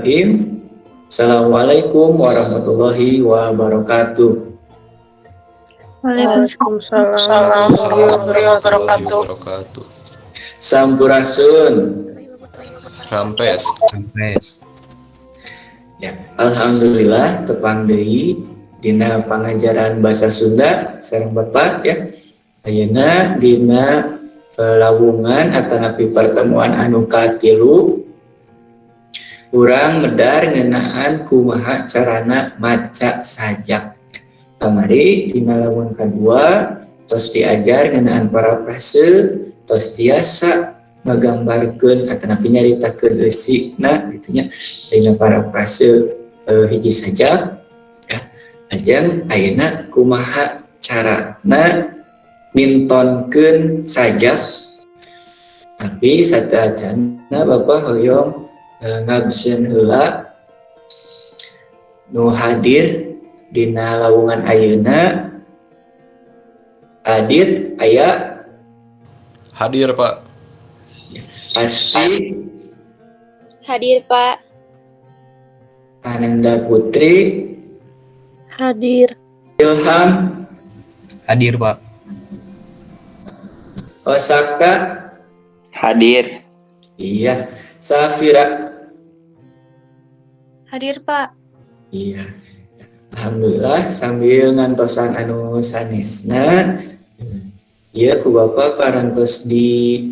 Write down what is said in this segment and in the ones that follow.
Bismillahirrahmanirrahim. Assalamualaikum warahmatullahi wabarakatuh. Waalaikumsalam warahmatullahi wabarakatuh. Sampurasun. Rampes. Rampes. Ya, alhamdulillah tepang deui dina pangajaran bahasa Sunda sareng Bapak ya. Ayeuna dina lawungan atanapi pertemuan anu katilu urang medar ngeunaan kumaha carana maca sajak. Kamari dina lawungan kadua tos diajar ngeunaan parafrase, tos tiasa ngagambarkeun atanapi nyaritakeun eusina gitu nya dina parafrase hiji sajak ya. Ajeng ayeuna kumaha carana mintonkeun sajak, tapi sateuacanna Bapak hoyong ngabsen heula nu hadir dina lawungan ayeuna. Adit aya? Hadir, Pak. Asti. Hadir, Pak. Ananda Putri. Hadir. Ilham. Hadir, Pak. Osaka. Hadir. Iya. Safira. Hadir, Pak. Iya. Alhamdulillah sambil ngantosan anu sanesna. Iya ku Bapak parantos di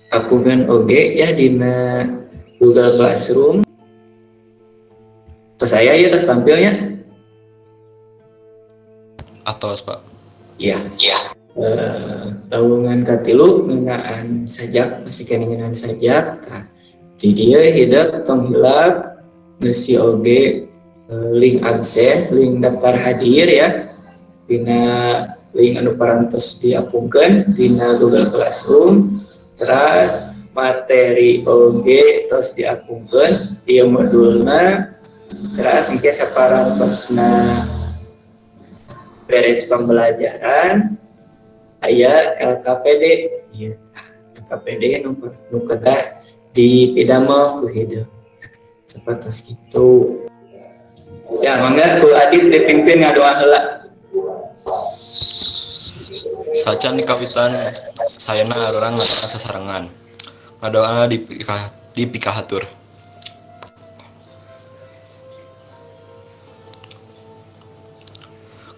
apungan oge ya dina Google Classroom. Terus saya ya terus tampilnya. Atos, Pak. Iya. Iya. Lawungan katilu ngeunaan sajak, masih keneh ngeunaan sajak. Nah, di dieu hidep tong hilap ngeusi oge link absen, link daftar hadir ya. Dina link anu parantos diapungkeun dina Google Classroom. Terus materi oge terus diapungkeun ieu modulna. Terus engke saparantosna beres pembelajaran aya LKPD ieu LKPD nu kedah dipidamel ku hidup sapertos kitu ya. Mangga ku Adit dipimpin ngadoa heula. Sacan kawitan sayana urang ngadoa sasarengan. Ngadoa dipikahatur.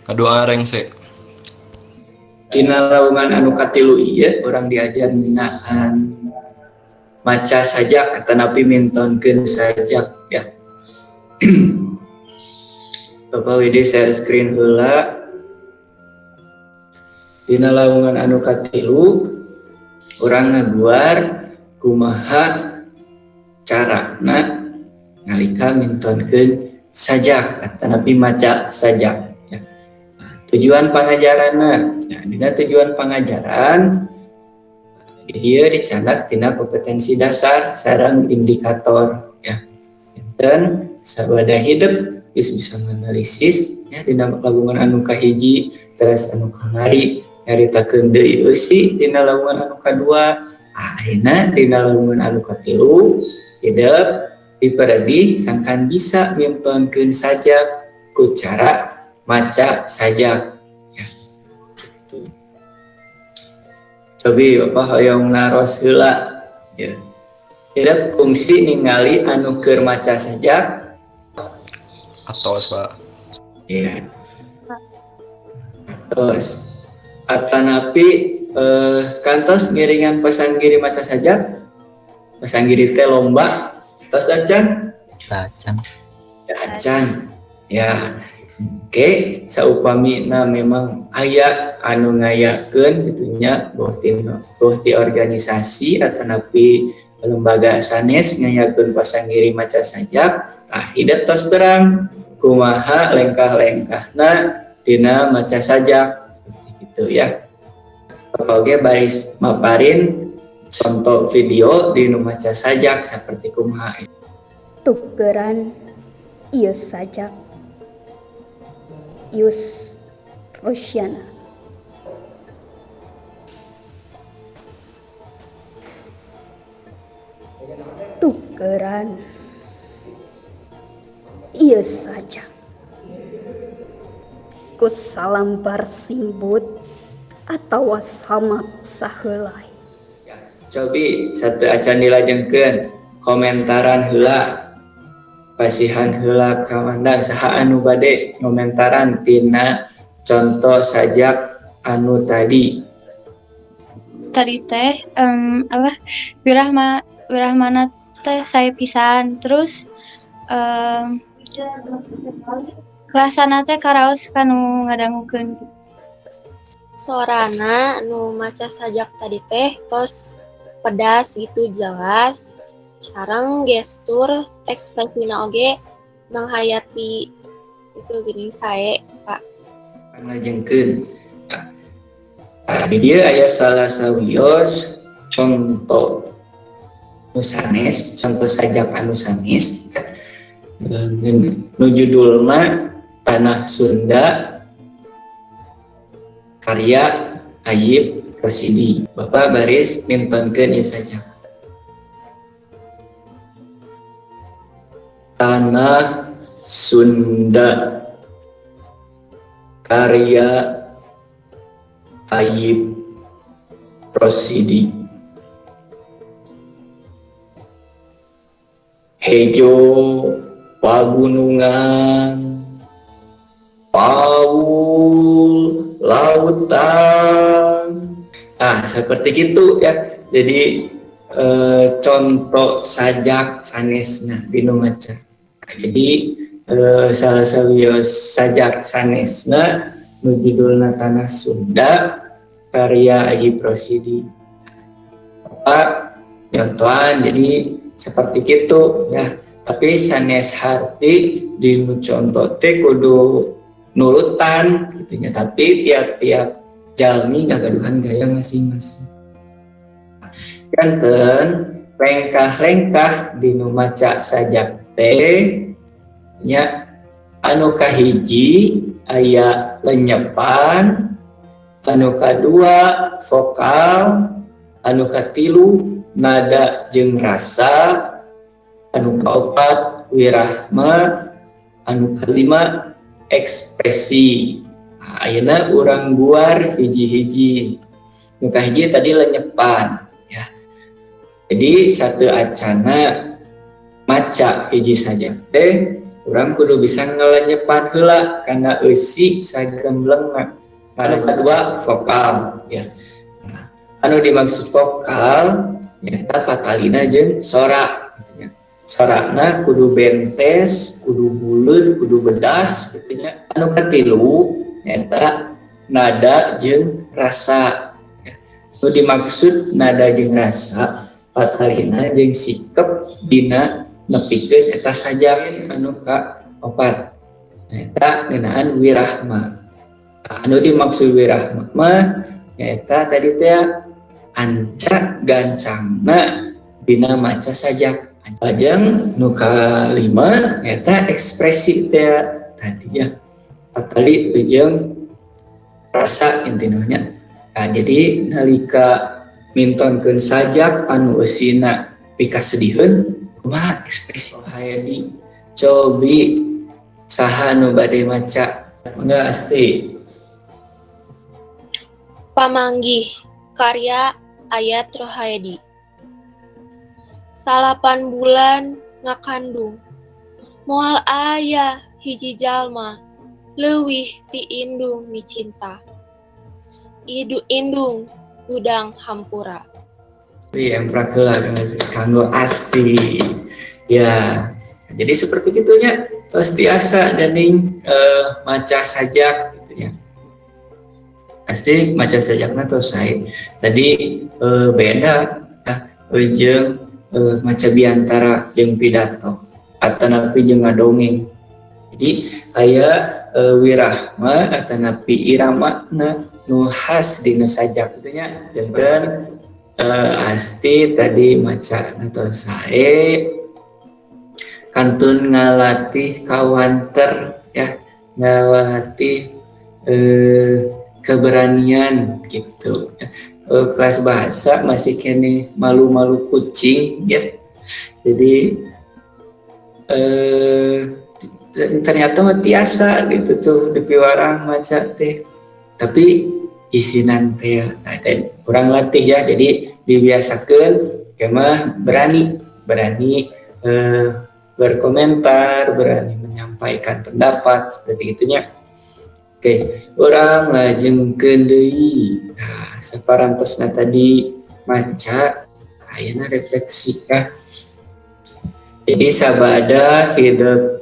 Ngadoa rengse. Dina lawungan anu katilu ieu urang diajar ngeunaan maca sajak atanapi mintonkeun sajak ya. Bapak Widi share screen heula. Dina lawungan anu katilu urang ngaguar kumaha carana nalika mintonkeun sajak atanapi maca sajak ya. Nah, tujuan pangajaranna, nah, dina tujuan pangajaran dia dicandak tina kompetensi dasar sareng indikator ya. Dan sabada hidup geus bisa menganalisis ya dina lawungan anu kahiji, terus anu kamari nyaritakeun deui eusi dina lawungan anu kadua, akhirna dina lawungan anu katilu hidup diperedih sangkan bisa mintonkeun sajak ku cara maca sajak ya. Gitu. Cobi Bapak hoyong naros heula ya. Hidup kungsi ningali anu keur maca sajak. Atos, Pak. Iya. Atos. Atanapi kantos ngiringan pasanggiri maca sajak. Pasanggiri teh lomba. Tos dacan? Dacan. Dacan. Ya. Oke, saupamina memang aya anu ngayakeun kitu nya boh ti organisasi atanapi lembaga sanes ngayakeun pasanggiri maca sajak. Ah, hidup tos terang kumaha lengkah-lengkahna dina maca sajak seperti itu ya. Oke, baris maparin contoh video di nu maca sajak seperti kumaha. Tukeran ieu sajak Yus Rosyana. Tukeran ieu sajak ku salambar simbut atawa samak saheulai. Cobi sateuacan dilajengkeun komentaran heula, pasihan heula kamandang. Saha anu bade ngomentaran tina contoh sajak anu tadi? Tadi teh apa, wirahma wirahmana teh sae pisan, terus rasana teh karaos kanu ngadangukeun. Sorana nu maca sajak tadi teh tos pedas gitu, jelas, sareng gestur ekspresina oge menghayati itu gini, sae, Pak. Panglajengkeun. Nah, di dieu aya salah sawios contoh nu sanes, contoh sajak anu sanes nu judulna Tanah Sunda karya Ayib Rosidi. Bapak baris mintonkeun ieu sajak. Tanah Sunda karya Ayib Rosidi. Hejo pagunungan, paul lautan. Ah, seperti gitu ya. Jadi contoh sajak sanesna dinu maca. Nah, jadi salah sawios sajak sanesna nu judulna Tanah Sunda karya Ayib Rosidi. Bapak nyontohan jadi seperti gitu ya. Tapi sanes harti di nu contoh teh kudu nurutan gitu nya, tapi tiap-tiap jalmi gagaduhan gaya masing-masing. Janten lengkah-lengkah dinu maca sajak teh nya, anu kahiji aya lenyepan, anu kadua vokal, anu katilu nada jeung rasa, anu kaopat wirahma, anu kalima ekspresi. Nah, ayeuna urang guar hiji-hiji. Nu kahiji tadi lenyepan ya. Jadi sateuacana maca hiji sajak teh urang kudu bisa ngalenyepan heula kana eusi sagemblengna. Anu kedua vokal ya. Nah, anu dimaksud vokal nyaeta patalina jeung sora gitu nya. Sorana kudu bentes, kudu buleud, kudu bedas gitu nya. Anu katilu nyaeta nada jeung rasa. Nu dimaksud nada jeung rasa patalina jeung sikep dina nepikeun eta sajak. Anu kaopat nyaeta ngeunaan wirahma. Anu dimaksud wirahma mah nyaeta tadi teh anca gancangna dina maca sajak. Lajeng nu kalima nyaeta ekspresi teh tadi ya, patali jeung rasa intina nya. Nah, jadi nalika mintonkeun sajak anu eusina pikasediheun, kumaha ekspresi Hayadi? Cobi saha nu bade maca? Mangga, Asti. Pamanggih karya Ayat Rohaedi. 9 bulan ngakandung, moal aya hiji jalma leuwih ti indung micinta. Idu indung gudang hampura. Iya, heula kanggo Asti. Ya, jadi seperti gitunya. Terus biasa ganing maca sajak gitu ya. Pasti maca sajakna tos sae. Tadi beda ya jeung maca biantara jeung pidato atanapi jeung ngadongeng. Jadi aya wirahma atanapi iramana nu khas dina sajak kitu nya. Janten Asti tadi maca tos sae, kantun ngalatih kawanter ya, ngalatih keberanian gitu ya. Kelas bahasa masih keneh malu-malu kucing ya. Jadi ternyata mah tiasa gitu tuh dipiwarang maca teh, tapi isinan teh, nah, teh kurang latih ya. Jadi dibiasakan kemah berani berani berkomentar, berani menyampaikan pendapat seperti itunya. Oke, urang lajengkeun deui. Nah, saparantosna tadi maca, ayeuna refleksi ya. Jadi sabada hidep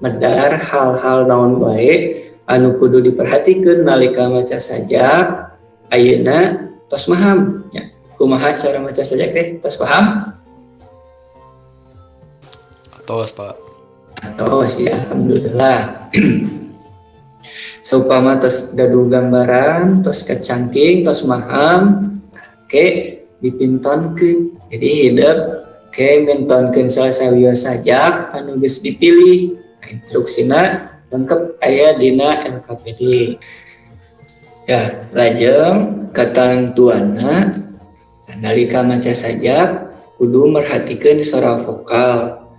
medar hal-hal naon bae anu kudu diperhatikan nalika maca sajak, ayeuna tos maham ya. Kumaha cara maca sajak teh tos paham? Atos, Pak. Atos ya, alhamdulillah. Saupama tos gaduh gambaran, tos kacangking, tos maham, oke, dipintonkeun. Jadi hidep ke mintonkeun salah sawios sajak anu geus dipilih. Nah, instruksina lengkap aya dina LKPD. Ya, lajeng katentuanna nalika maca sajak kudu merhatikeun suara vokal.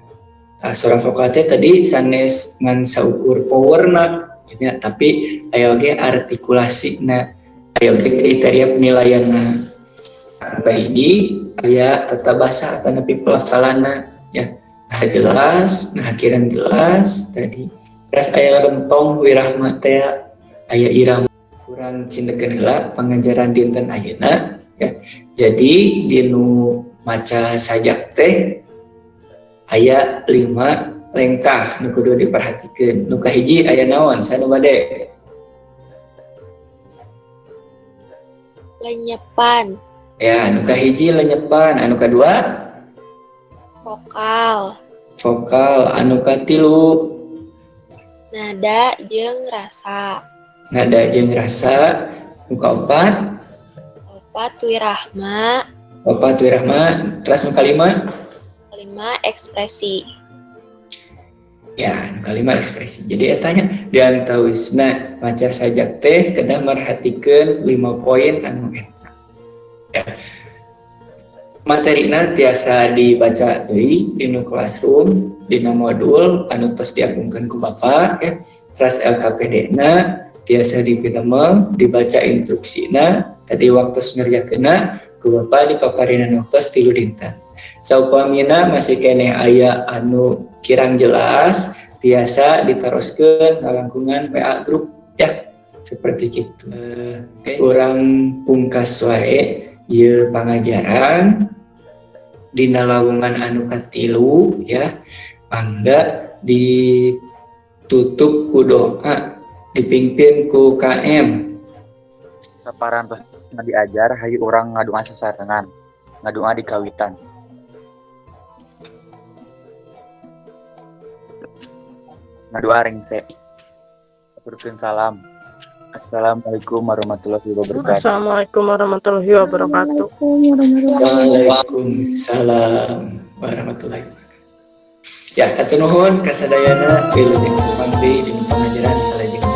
Nah, suara vokal teh tadi sanes ngan saukur powerna gitu ya, tapi aya oge artikulasina, aya oge kriteria penilaianna. Kahiji aya tata bahasa atanapi pelafalanna ya. Nah jelas, nah kirang jelas tadi. Terus aya rentong wirahma teh, aya irama. Kurang cindekeun heula pangajaran dinten ayeuna ya. Jadi dinu maca sajak teh aya 5 lengkah nu kudu diperhatikeun. Nu kahiji aya naon? Sanu bade? Lenyepan. Ya, anu kahiji lenyepan, anu kadua vokal. Vokal, anu katilu nada jeung rasa. Nada jeung rasa, nu kaopat opat wirahma. Opat wirahma, terus nu kalima? Kalima ekspresi. Ya, nu kalima ekspresi. Jadi eta nya diantawisna maca sajak teh kedah merhatikeun 5 poin anu eta. Ya. Materina tiasa dibaca deui dina classroom, dina modul anu tos diagungkeun ku Bapak ya. Terus LKPD-na tiasa dipidamel, dibaca instruksina, tadi waktu ngerjakeunna ku Bapak dipaparinan waktu 3 dinten. Saupamina masih keneh aya anu kirang jelas, tiasa diteruskeun ngalangkungan WA grup ya, seperti gitu. Oke, urang pungkas wae ieu pangajaran dina lawungan anu katilu ya. Mangga ditutup ku doa, dipimpin ku KM. Saparantos diajar hayu urang ngadua sasarengan, ngadua di kawitan. Ngadua rengse. Aturkeun salam. Assalamualaikum warahmatullahi wabarakatuh. Assalamualaikum warahmatullahi wabarakatuh. Waalaikumsalam warahmatullahi wabarakatuh. Ya, hatur nuhun kasadayana wilujeng tepang deui dina pangajaran salajengna.